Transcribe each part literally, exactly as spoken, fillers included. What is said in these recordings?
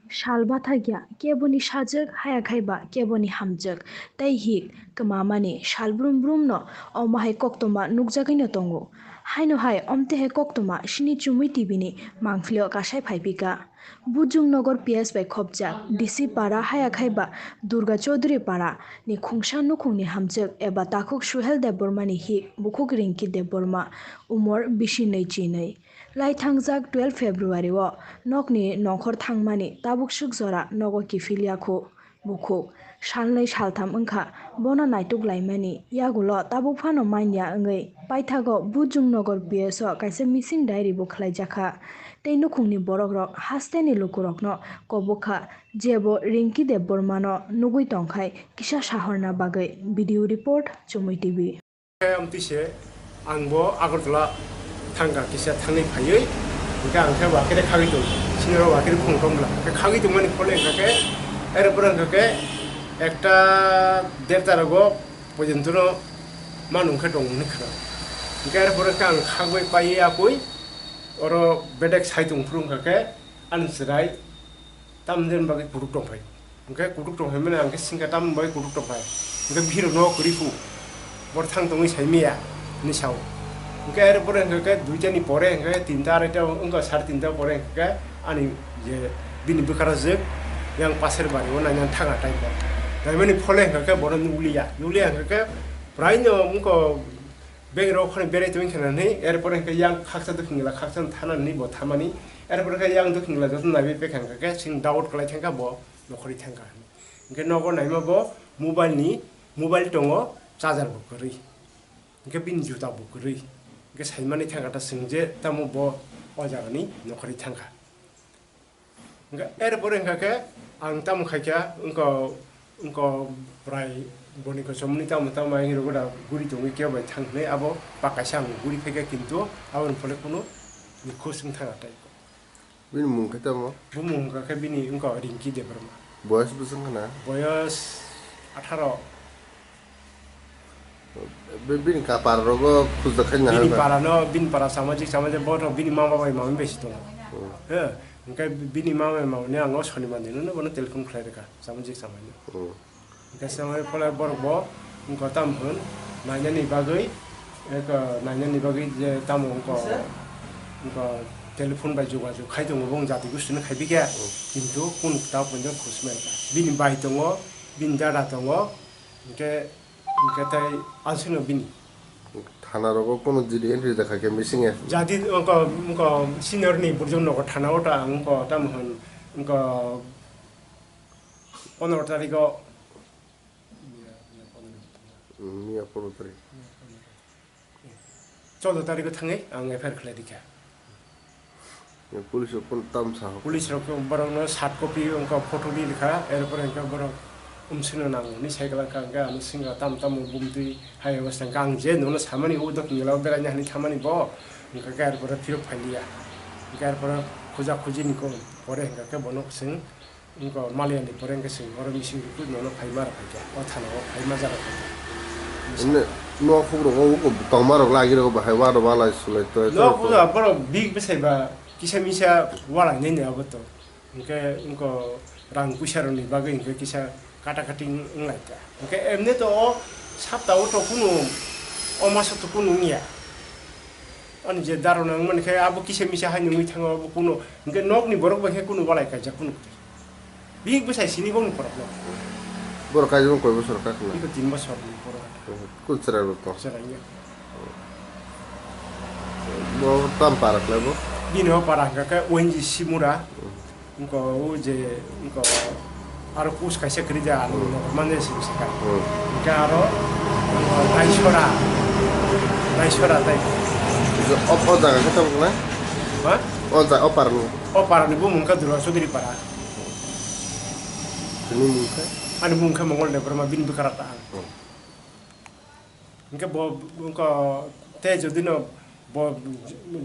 Sal bathakya keboni sajwk, haya khai ba keboni hamjwk, tei hik kwmamani sal brum brum no omo hai koktwma nukjagwi no tongo. Haino hai omte hai koktwma sini chumui T V ni mangpili o kasai phai phi kha. Bujung Nogor P S bai khopjak D C Para haya khai ba Durga Chaudhuri Para ni khungsa nukhung ni hamjwk eba takhuk Suhel Debbarma ni hik bukhuk Rinki Debbarma, umor bisi nwi chinwi. Lai thangjak twelve February o nokni nongkhor thangmani tabuk swk jora nogo kiphil ya khu bukhuk. Salnwi saltham wngkha bono naituk laimani, yagulo tabuk phano manya wngwi paithago Bujung Nogor P S o kaisa missing diary bo khlaijakha. Tei nukhungni borokrok hasteni lukurokno kobokha, jebo Rinki Debbarmano nugwi tongkhai kisa sahorna bagwi. Video report, Chumui T V. Amtwi se ang bo Agartala thangkha kisa thangwi phaiwi, hwnkhe ang khe wakhe khagwi tong, senior wakhe phone tong bwla, hwnkhe khagwi tongmani phone hwnkha khe, er pore hwnkha khe ekta derta rogo pojontono manung khe tong hwnwi khna. Hwnkhe er pore khe ang khagwi paiwi apui oro bedek sai tong phuru hwnkha khe ani chwrai tamni bagwi kutuk tong phai. Hwnkhe kutuk tong phai mani ang khe singkha tamni bagwi kutuk tong phai. Hwnkhe bihirokno kwrwi phu. Bor thang tongwi sai maya hinwi sao. Hwnkhe er pore hwnkhe duita ni pore hwnkhe tinta araita wngkha, sare tinta pore hwnkhe ani je bini bwkha rajwk yang Paser bari o nainani thangna tai bo. Naimani phole hwnkhe bono nukliya. Nukliya hwnkhe praino wngkha bag rok phano berai tongwi khna hwnwi, er pore hwnkhe yang khaksa dukhi gla khaksa thana hwnwi bo thamani. Er pore khe yang dukhi gla joto naiwi pekha hwnkhe chwng doubt kwlai thangkha bo. Nokhorwi thangkha hwnwi. Hwnkhe nogo naima bo mobile ni, mobile tongo, charger bo kwrwi. Hwnkhe bini juta bo kwrwi. Hwnkhe saimani thangkha ta chwng je tamo bo o jagani nokhorwi thangkha. Hwnkhe er pore hwnkha khe ang tamo khaikha wngkha, wngkha prai boni kochomni tamo tamo hinwi rogo da guri tongwi kebo bai thang hwnwi abo pakaisa ang guri phaikha kintu aboni phole kunu nikhuj wng thangkha tei. Bini mung khe tamo? Bumung wngkha khe bini wngkha Rinki Debbarma. Boyos bwswk wngkha na? Boyos atharo. Be-, bini ka-, para rogo khujak khai na Bini hwnba? Para no, bini para samajik, samajik bohrok bini mama bai mami bai si tongo. Hmm. He, hwnkhe bini mama bai mami ni ang o soni mandi no, no, bono telephone khlai rwkha, samajik samajik. Hmm. Hwnkhe se bai phole borok bo wngkha tamo hwn nainani bagwi, eko nainani bagwi je tamo wngkha, wngkha telephone bai jogajog khai tongo, bo wng jati gosti no khai bikha, kintu kunu kwtal poito khus mai kha. Bini bai tongo, bini dada tongo, hwnkhe, hwnkhe tai aswkno bini. Thana rogo kunu jili entry jakha khe missing e. Jati wngkha, wngkha senior ni burjak nogo thana o ta wngkha tamo hwn, wngkha Pondro tarikh o, miya pondro tarikh, choudo tarikh o thangwi ang F I R khlai rikha. Police rok phano tam sa. Police rok borok no sat copy wngkha photo ni rikha, er pore hwnkhe borok umswk no nango hinwi sai kwlangkha, hwnkhe ano swngkha tamo tamo bumtwi hai obosta hwnkhe ang je nono samani o dokhing jila o beraina hinwi thamani bo hwnkhe er pore phirok phailiya, hwnkhe er pore khuja khuji ni pore hwnkhe bono swng. Wngkha maliya ni pore hwnkhe chwng oro missing report nono phaima rok phaikha, o thana o phaima jara phaikha. Emne nok hukrok o tongma rok lagi rok bahai uanw walai sulai to. Nok hukrok borok big bwsai ba kisa misa walai nai ni abo to. Hwnkhe wngkha rang puisa rok ni bagwi hwnkhe kisa kata kati wng lai kha. Hwnkhe emne to o sapta o to kunu o maso to kunu wngya. Ani je daro nang mani khe abo kisa misa hai nungwi thango abo kuno, hwnkhe nokni borok bai khe kuno walai kaijak kuno kwrwi. Bini bwsai sini bongni borok no. Borok kaijak koi bosor kha khna? Bini tin bosor ni borok. Kul chwrai rok to. Chwrai ya. Bo tam para khlai bo? Bini o para hwnkha khe O N G C mura. Wngkha o je, wngkha aro post kaisa kwrwi de, ang manya simi se kai. Hmm. Hwnkhe aro, wngkha Daisora, Daisora tai. O, o jaga khe tabuk na? Ha? O ja-, o parani? O parani bumung khe Durga Chaudhuri para. Bini mung khe? Ani mung khe Mongol Debbarma, bini bwkha rok ta ang. Hmm. Hwnkhe bo wngkha tei jodi no bo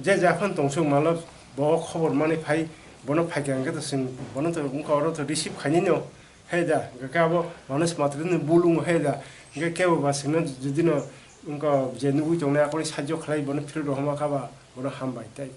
je ja phano tong swk malo, bo khobor mani phai, bono phaikha hwnkhe to chwng bono to wngkha oro to receive khainai no hai da, hwnkhe abo manus matwrwino bul wngo hai da, hwnkhe kebo ba chwngno jodi no wngkha je nugwi tongnai akoni sajjo khlai bono phirok rohorma kha ba bono hambai tei.